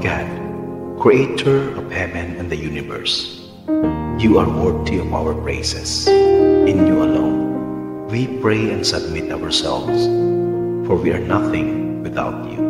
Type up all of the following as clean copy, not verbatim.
God, creator of heaven and the universe, you are worthy of our praises. In you alone, we pray and submit ourselves, for we are nothing without you.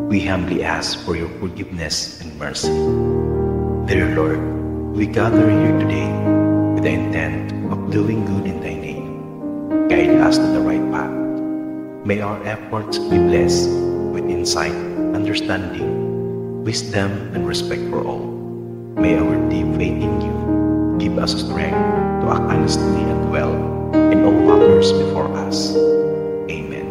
We humbly ask for your forgiveness and mercy. Dear Lord, we gather here today with the intent of doing good in thy name. Guide us to the right path. May our efforts be blessed with insight, understanding, wisdom, and respect for all. May our deep faith in you give us strength to act honestly and well in all matters before us. Amen.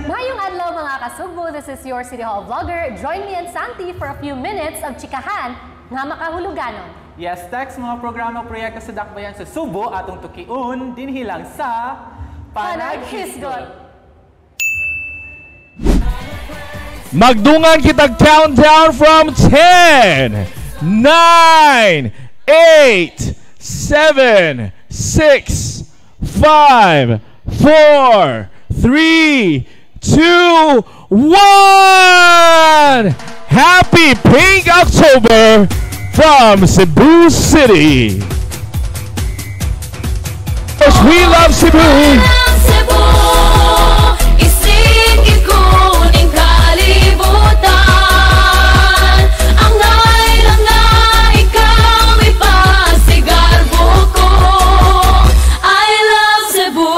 Maayong adlaw, mga kasugbo, this is your City Hall vlogger. Join me and Santi for a few minutes of chikahan nga makahuluganon. Yes, Tex, mga programa o proyekto sa Dakbayan sa Subo atong tukiun dinhi lang sa Panaghisgot. Magdungan kitag countdown from 10, 9, 8, 7, 6, 5, 4, 3, 2, 1. Happy Pink October from Cebu City. We love Cebu. Cebu, isig ikuning kalibutan. Ang nga ikaw ipasigarbo ko. I love Cebu.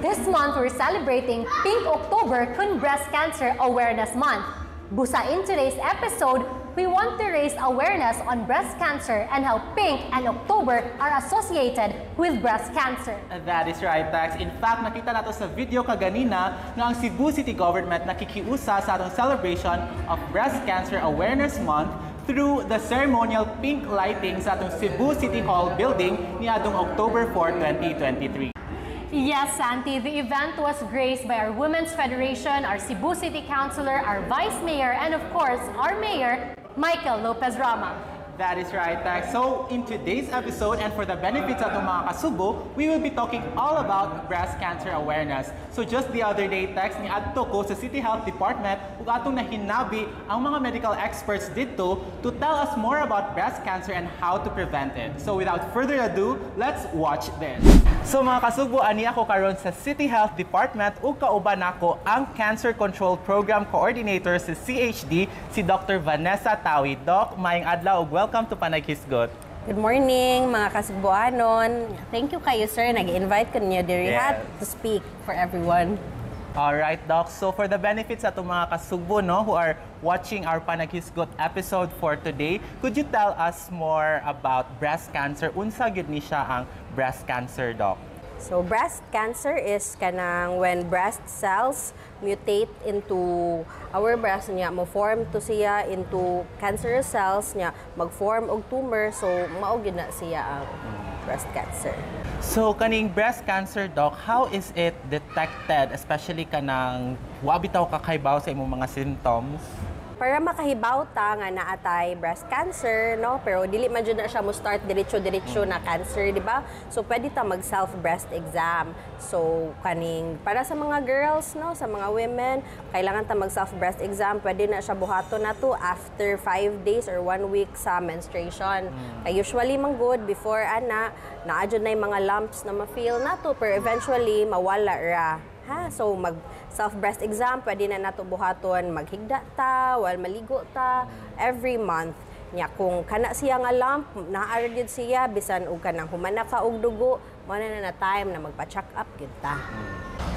This month, we're celebrating Pink October kun Breast Cancer Awareness Month. Busa, in today's episode, we want to raise awareness on breast cancer and how pink and October are associated with breast cancer. That is right, Tex. In fact, nakita nato sa video kaganina nga ang Cebu City Government nakikiusa sa atong celebration of Breast Cancer Awareness Month through the ceremonial pink lighting sa atong Cebu City Hall building niadtong October 4, 2023. Yes, Santi, the event was graced by our Women's Federation, our Cebu City Councilor, our Vice Mayor, and of course, our Mayor, Michael Lopez Rama. That is right, Tex. So, in today's episode, and for the benefits of mga kasubo, we will be talking all about breast cancer awareness. So, just the other day, Tex, niadto ko sa City Health Department ug atong nahinabi ang mga medical experts dito to tell us more about breast cancer and how to prevent it. So, without further ado, let's watch this. So, mga kasubo, ani ako karon sa City Health Department ug kauban nako ang Cancer Control Program Coordinator sa CHD, si Dr. Vanessa Tawi. Doc, maayong adlaw ug welcome to Panaghisgot. Good morning, mga kasugbuanon. Thank you kayo, sir. Nag-invite ko niyo diri to speak for everyone. All right, Doc. So for the benefits atong mga kasugbo, no, who are watching our Panaghisgot episode for today, could you tell us more about breast cancer? Unsa gyud ni siya ang breast cancer, Doc? So breast cancer is kanang when breast cells mutate into our breast niya, mo form to siya into cancerous cells niya, mag-form og tumor, so mao gyud na siya ang breast cancer. So kaning breast cancer, Doc, how is it detected, especially kanang wa bitaw ka kahibaw sa imong mga symptoms? Para makahibaw ta nga naa tay breast cancer, no? Pero dili man jud na siya mo start diretso-diretso na cancer, di ba? So pwede ta mag self breast exam. So kaning para sa mga girls, no, sa mga women, kailangan ta mag self breast exam. Pwede na siya buhaton nato after 5 days or 1 week sa menstruation. Kay usually man good before ana, naa jud na yung mga lumps na ma-feel nato, pero eventually mawala ra. Ha? So mag self breast exam pwede na nato buhaton, maghigda ta while maligo ta every month. Nya kung kana siya nga lump naa ra gyud siya bisan og kanang humana ka og dugo, mao na na time na magpa-check up gyud ta.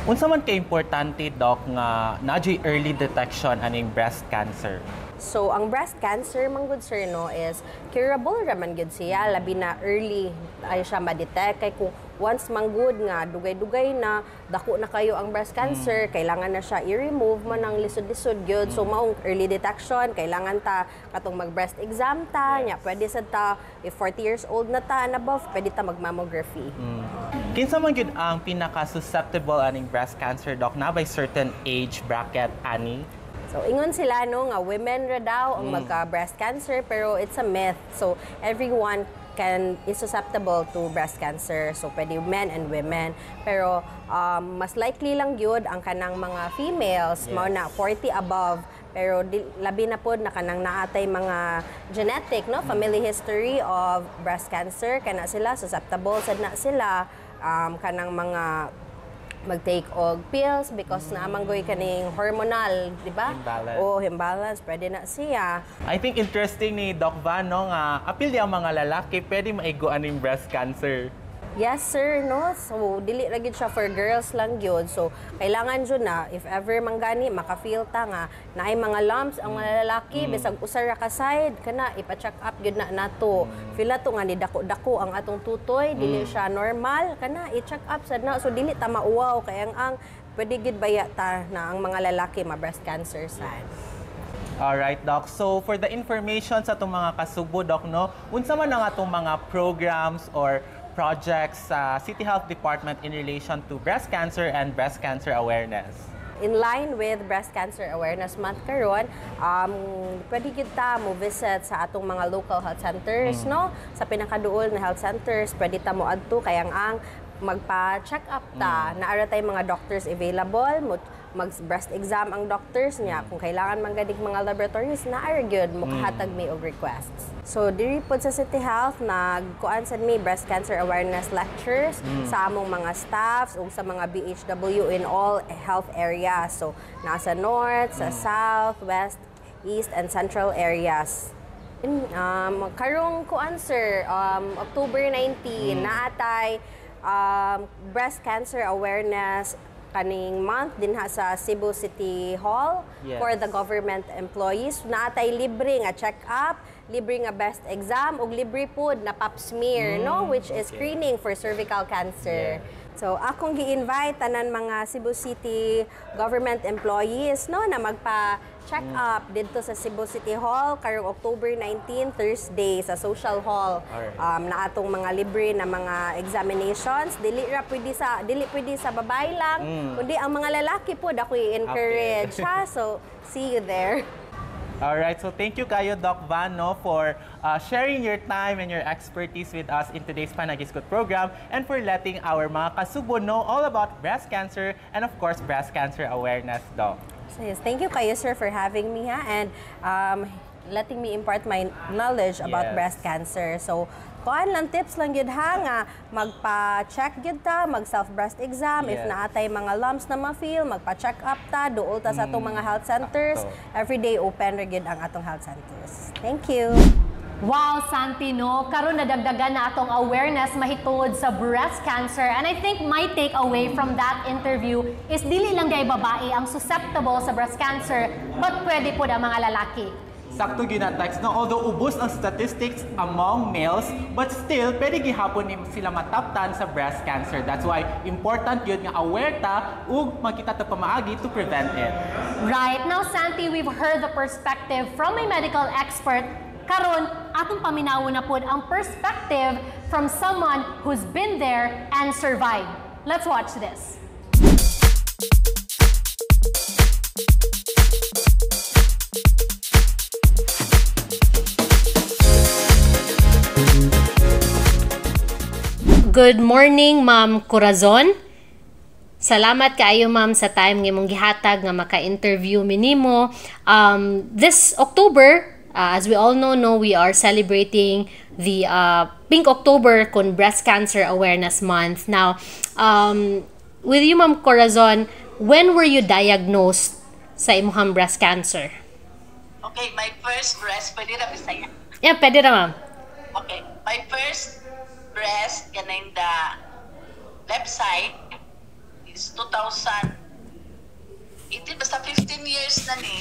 Unsa man ka importante, Doc, nga naa juy early detection aning breast cancer? So ang breast cancer man gud, sir, no, is curable ra man gyud siya, labi na early ay siya ma-detect, kay kung Once manggod nga dugay-dugay na, dako na kayo ang breast cancer, kailangan na siya i-remove man ang lisod-lisod gyud. So maong early detection, kailangan ta katong mag-breast exam ta, nya pwede sad ta if 40 years old na ta and above, pwede ta mag-mammography. Kinsa man gyud ang pinaka-susceptible aning breast cancer, Doc, na by certain age bracket ani? So ingon sila, no, nga women ra daw ang magka breast cancer, pero it's a myth. So everyone can is susceptible to breast cancer. So pwede men and women. Pero mas likely lang gyud ang kanang mga females mao na 40 above, pero labi na pod na kanang naatay mga genetic, no, family history of breast cancer, kana sila susceptible sad na sila, kanang mga mag-take og pills because naa man goy kaning hormonal, di ba? Imbalance. O imbalance, pwede na siya. I think interesting ni Doc Van, no, nga apil di ang mga lalaki pwede maigo aning breast cancer. Yes, sir, no? So, dili ra gyud siya for girls lang gyud. So, kailangan jud na, if ever manggani, maka-feel ta nga, naay mga lumps ang mga lalaki, bisag usa ra ka side, kana, ipa-check up gyud na nato. Feel na to nga, ni dako-dako ang atong tutoy, dili siya normal, kana, i-check up sad na. So, dili ta mauwaw, kaya ang pwede gyud baya ta na ang mga lalaki ma-breast cancer sad. Alright, Doc. So, for the information sa atong mga kasugbo, Doc, no, unsa man ang atong mga programs or projects sa City Health Department in relation to breast cancer and breast cancer awareness? In line with Breast Cancer Awareness Month karon, pwede kita mo visit sa atong mga local health centers, no? Sa pinakaduol na health centers, pwede ta mo adto kay ang magpa-check up ta. Naa ra tay mga doctors available, mo mag breast exam ang doctors niya. Kung kailangan man ganig mga laboratories, naa ra gyud mo kahatag mi og requests. So diri pod sa City Health, nagkuan sad mi breast cancer awareness lectures sa among mga staffs ug sa mga BHW in all health areas. So nasa north, sa south, west, east and central areas. Karong kuan, sir, October 19, naatay breast cancer awareness kaning month dinha sa Cebu City Hall for the government employees. Naatay libre nga check-up, libre nga breast exam ug libre pod na pap smear, no, which is screening for cervical cancer. So akong gi-invite tanan mga Cebu City government employees, no, na magpa-check up didto sa Cebu City Hall karong October 19, Thursday, sa Social Hall. Na atong mga libre na mga examinations, dili pwede sa babae lang, kundi ang mga lalaki pod ako i-encourage ha. So see you there. Alright, so thank you kayo, Doc Van, no, for sharing your time and your expertise with us in today's Panagisgot program and for letting our mga kasubo know all about breast cancer and, of course, breast cancer awareness, Doc. So yes, thank you kayo, sir, for having me ha and letting me impart my knowledge about breast cancer. So kuan lang, tips lang gyud ha, nga magpa-check gyud ta, mag self breast exam if naatay mga lumps na ma-feel, magpa-check up ta, duol ta sa atong mga health centers. Every day open ra gyud ang atong health centers. Thank you. Wow, Santi, no? Karon nadagdagan na atong awareness mahitungod sa breast cancer. And I think my takeaway from that interview is dili lang kay babae ang susceptible sa breast cancer, but pwede po ang mga lalaki. Sakto gyud na, Tex, no? Although ubos ang statistics among males, but still, pwede gihapon ni sila mataptan sa breast cancer. That's why important yun nga aware ta ug makita ta pamaagi to prevent it. Right. Now, Santi, we've heard the perspective from a medical expert. Karon, atong paminawon na pod ang perspective from someone who's been there and survived. Let's watch this. Good morning, Ma'am Corazon. Salamat kaayo, ma'am, sa time nga imong gihatag nga maka-interview mi nimo. This October, as we all know, no, we are celebrating the Pink October kon Breast Cancer Awareness Month. Now, with you, Ma'am Corazon, when were you diagnosed sa imong breast cancer? Okay, my first breast, pwede na Bisaya? Yeah, pwede ra, ma'am. Okay, my first breast, kaning the left side, is 2018, basta 15 years na ni.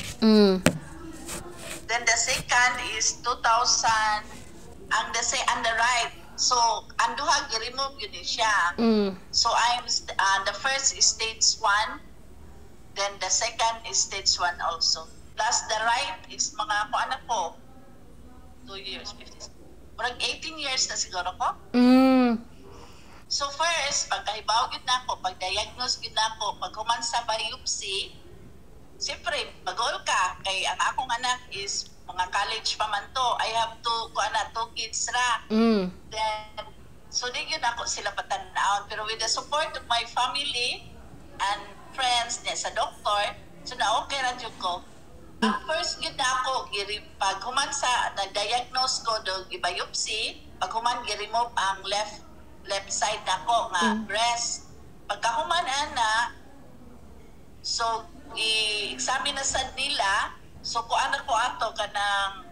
Then the second is 2000, ang the say on the right, So ang duha gi-remove gyud ni siya. So I'm the first is stage 1, then the second is stage 1 also. Plus the right is mga kuan na ko, 2 years, 50. Murag 18 years na siguro ko. So first, pagkahibaw gyud nako, pag-diagnose gyud nako, pag human sa biopsy, siyempre, mag-all ka. Kay ang akong anak is mga college pa man to. I have two, kuan na, two kids ra. Then, so di gyud ako sila patan-awon. Pero with the support of my family and friends niya sa doktor, so na okay ra jud ko. Ang first gyud na ako, pag human sa nag-diagnose ko do gi-biopsy, pag human gi-remove ang left left side nako nga breast. Pagkahuman ana, so i-examine na sad nila, so kuan ako ato kanang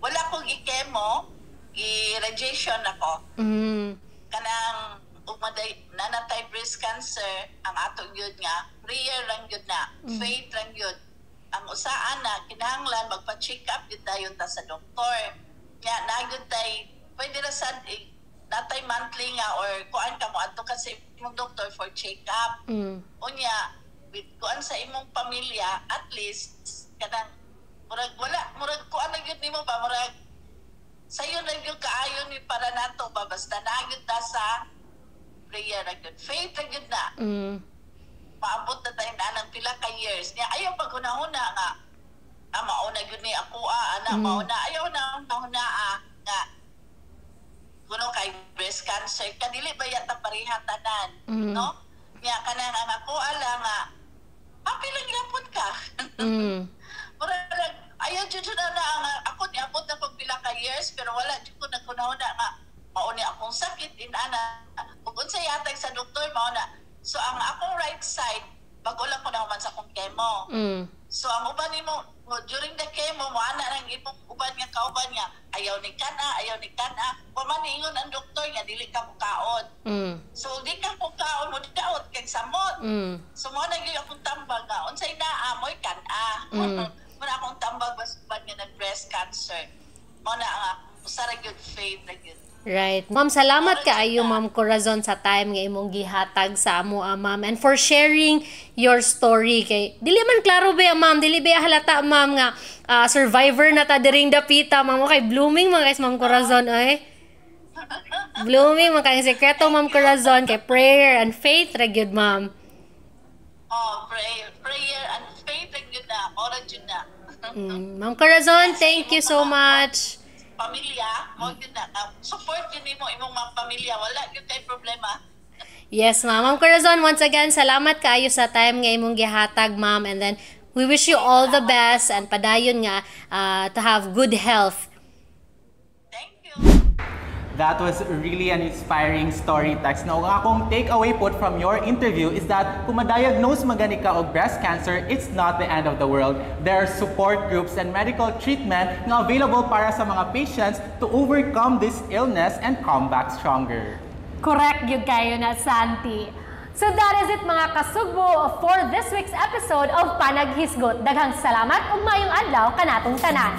wala ko gi-chemo, gi-radiation ako. Kanang umaday nanatay breast cancer, ang ato gyud nga prayer lang gyud na, faith lang gyud. Ang usaan na kinahanglan magpa-check up gyud dayon ta sa doktor. Nya na gyud tay pwede ra sad eh, natay monthly nga or kuan ka mo adto ka sa imong doktor for check up. Unya with kuan sa imong pamilya, at least kanang murag wala, murag kuan na gyud nimo ba, murag sayo na gyud kaayo ni para nato ba, basta na gyud ta sa prayer na gyud, faith na gyud na. Maabot na tayo na ng pila ka years niya, ayaw paghunahuna nga ah, mauna gyud ni ako ah, ana, mauna, ayaw na hunahuna ah, nga kuno kay breast cancer ka, dili ba yata pareha tanan, no? Nya kanang ang ako ala nga happy lang gyapon ka. Murag ayaw jud na na ang ako niabot na kog pila ka years, pero wala jud ko naghunahuna nga mauni akong sakit inana, ug unsay hatag sa doktor mao na. So ang akong right side, bago lang ko nahuman sa akong chemo. So ang uban nimo during the chemo, mo ana nang imong uban nga kauban nga ayaw ni kana, ayaw ni kana, wa man niingon ang doktor nga dili ka mukaon. So di ka mukaon, mo daot kag samot. So mo na gyud akong tambag nga unsay naa mo'y kan-a. Mo na akong tambag bas uban nga nag breast cancer. Mo na ang usa ra gyud, faith ra gyud. Right. Ma'am, salamat kaayo, Ma'am Corazon, sa time nga imong gihatag sa amo, ah, ma'am, and for sharing your story kay dili man klaro ba, ma'am, dili ba halata, ma'am, nga survivor na ta diring dapita, ma'am, kay blooming mga guys, Ma'am Corazon, oy. Blooming man kay sekreto, Ma'am Corazon, kay prayer and faith ra gyud, ma'am. Oh, prayer, prayer and faith ra gyud na, mao ra gyud na. Ma'am Corazon, thank you so much. Pamilya, mo gyud na. Support gyud nimo imong mga pamilya, wala gyud kay problema. Yes, ma'am. Ma'am Corazon, once again, salamat kaayo sa time nga imong gihatag, ma'am. And then, we wish you all the best and padayon nga to have good health. Thank you. That was really an inspiring story, Tex. Now, ang akong takeaway pud from your interview is that kung ma-diagnose magani ka og breast cancer, it's not the end of the world. There are support groups and medical treatment nga available para sa mga patients to overcome this illness and come back stronger. Correct gyud kayo na, Santi. So that is it, mga kasugbo, for this week's episode of Panaghisgot. Daghang salamat ug maayong adlaw kanatong tanan.